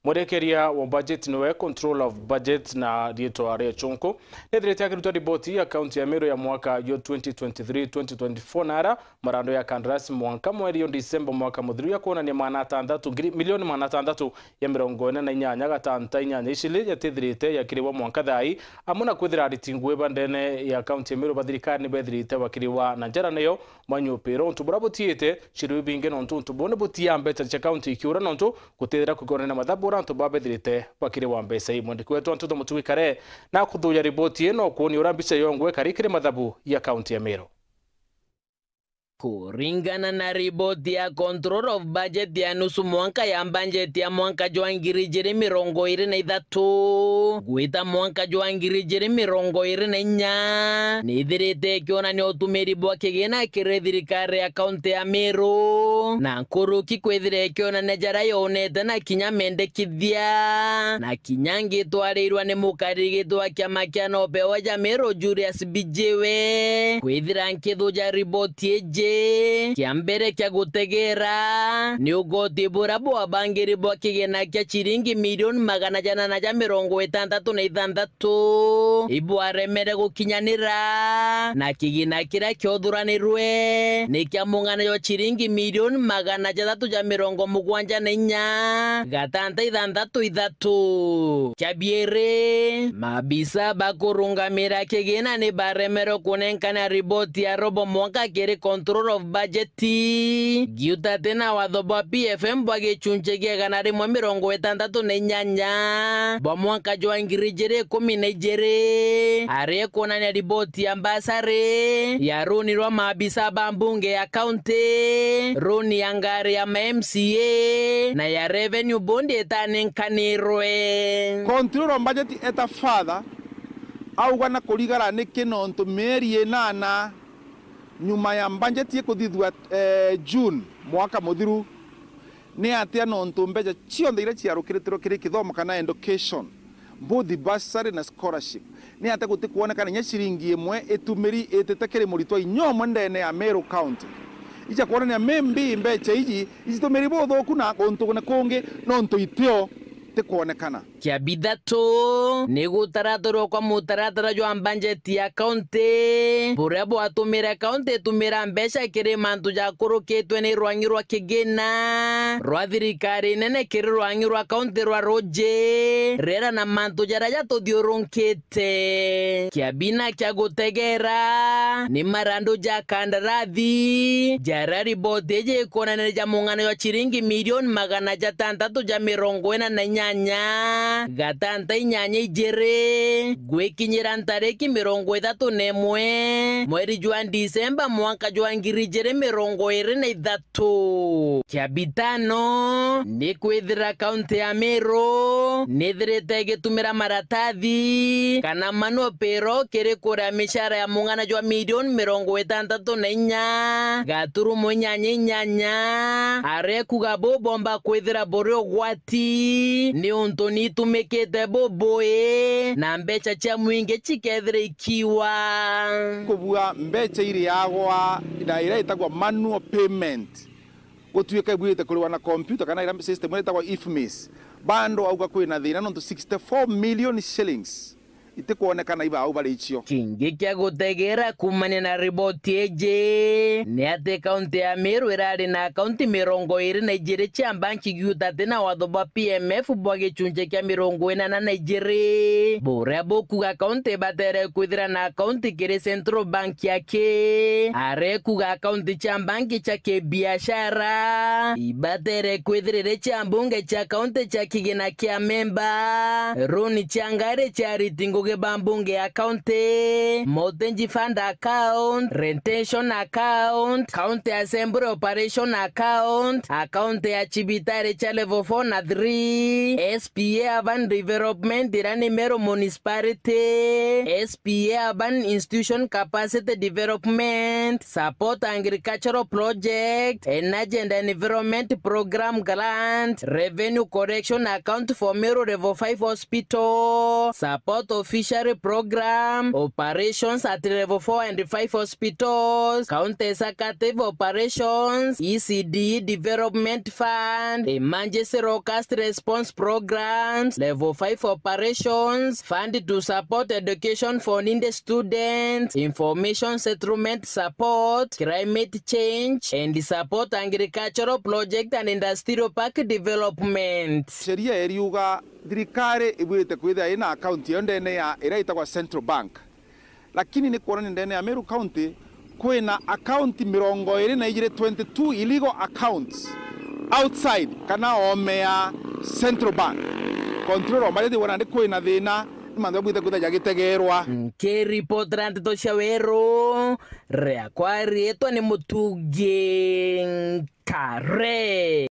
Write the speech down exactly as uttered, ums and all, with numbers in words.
Mwerekeria wa budget niwe Control of Budget na riitwa ria Chonko. Nethirite akiruta riboti ya kaunti ya Meru ya mwaka jwa twenty twenty-three twenty twenty-four, na ara marando ya kandarasi mwanka mweri o Disemba mwaka muthiru ya kwonania magana atandatu, ngiri, milioni magana atandatu ya mirongo ina na inyanya gatanta inyanya icili yatithirite yakiriwa mwanka thaa ii, amwe na kwithira ariti ngugi ba ndene ya kaunti ya Meru ba thirikari ni bethirite bakiriwa na njara niyo manyupira untu buria butiite ciru ibingi, nontu untu buu ni butia mbeca cia kaunti ikiura, nontu gutithira kukiurania mathabu uria antu babethirite bakiriwa mbeca ii. Mwandiki wetu Antuto Mutugi Kare na kuthuja riboti ino kuonia uria mbica yongwe kari kiri mathabu ya kaunti ya Meru. Kuringana na riboti ya Control of Budget ya nusu mwanka ya mbanjeti ya mwanka jwa ngiri ijiri mirongo iri na ithatu gwita mwanka jwa ngiri ijiri mirongo iri na inya, nithirite ikionania utumiri bwa kigina kiri thirikari ya kaunti ya Meru, na nkuruki kwithira ikionania jaria yonete na kinya mendekithia, na kinya ngitwarirwa ni mukariri giti wa kiama kia Nobewa ja Meru Julius Bijiwe. Kwithira nkithuja riboti iji, kia mbere kia gutegera ni ugoti buria bwabangiri bwa kigina kia ciringi milioni magana jana na ja mirongo itantatu na ithanthatu ibwaremere gukinyanira, na kigina kiria kiothuranirwe ni kia mung'ana jwa ciringi milioni magana jathatu ja mirongo mugwanja na inya gatanta ithanthatu ithatu. Kia biiri, maabisa ba kurungamira kigina ni baremerwe kunenkana riboti ya robo mwanka kiri Control of Budget, giuta ati na watho bwa P F M bwa gichunchi gia igana rimwe mirongo itantatu na inyanya bwa mwanka jwa ngiri ijiri ikumi na ijiri, aria ikwonania riboti ya mbasari ya runi rwa maabisa ba mbunge ya kaunti, runi ya ngari ya ma M C A na ya revenue board itanenkanirwe. Control of Budget eta father auga na kurigara niki nontu mieri inana nyuma ya budget ikuthithua, eh, June mwaka muthiru, ni atia nontu mbeca cionthe iria ciarukiritirwe kiri kithomo kana education, both bursary na scholarship, ni atia gutikuonekana inya ciringi imwe itumiri itite kiri muritwa inya umwe ndene ya Meru County? Icha kuonania maybe mbeca iji icitumiri buthuku na guntu na kungi nontu itio tikuonekana. Kia bithatu, ni gutarathurwa kwa mutaratara jwa mbanjeti ya kaunti, buria bwatumire kaunti itumira mbeca kiri mantu jakurukitwe ni rwang'i rwa kigina rwa thirikari nene kiri rwang'i rwa kaunti rwa ruji, riera na mantu jaria jatuthiurunkite. Kia bina kia gutegera ni marandu ja kandarathi jaria riboti iji ikwonania ja mung'ano jwa ciringi milioni magana jatantatu ja mirongo ina na inyanya gatanta inyanya ijiri gwikinyira ntariki mirongo ithatu na imwe mweri jwa Disemba mwanka jwa ngiri ijiri mirongo iri na ithatu. Kia bitano, ni kwithira kaunti ya Meru nithirite igitumira maratathi kana manual payroll kiri kuria micara ya mung'ana jwa milioni mirongo itantatu na inya gaturumo inyanya inyanya, aria ikuga bubomba kwithira buri ugwati niuntu niitumikite bubui na mbeca cia mwingi cikethira ikiwa. Kubua mbeca iriagwa na iria itagwa manual payment, gutuika ibuite kuriwa na computer kana ira system iria itagwa IFMIS, bando auga kwina thina nontu sixty-four million shillings itikwonekana iba au bari icio. Kingi kia gutegera kumania na riboti iji ni ati kaunti ya Meru irari na akaunti mirongo iri na ijiri cia mbanki giuta ati na watho bwa P M F bwa gichunchi kia mirongo inana na ijiri, buria bukuga kaunti ibatere kwithira na akaunti kiri Central Bank ya ki, arekuga akaunti cia mbanki cia kibiashara ibatere kwithira iri cia mbunge cia kaunti cia kigina kia memba, runi cia ngari cia ariti ngugi ba mbunge ya kaunti, mortgage fund account, retention account, county assembly operation account, account ya cibitari cia level four na three, S P A urban development iria ni Meru municipality, S P A urban institution capacity development, support agricultural project, energy and environment program grant, revenue collection account for Meru level five hospital, support of Fishery Program, operations at level four and five hospitals, county executive operations, E C D Development Fund, emergency locust response programs, level five operations, fund to support education for needy students, information settlement support, climate change, and support agricultural project and industrial park development. Sheria iriuga thirikari ibwirite kwithira ina account yo ndene ya iria itagwa Central Bank. Lakini ni kuonania ndene ya Meru County kwina account mirongo iri na ijiri, twenty-two illegal accounts outside kana oome ya Central Bank. Controller wa Bajeti wona ndi kwina thina, ni mantu jabwirite kwithira jagitegerwa. Nkiripotera nteto cia Weru, riakwa riitwa ni Mutugi Nkare.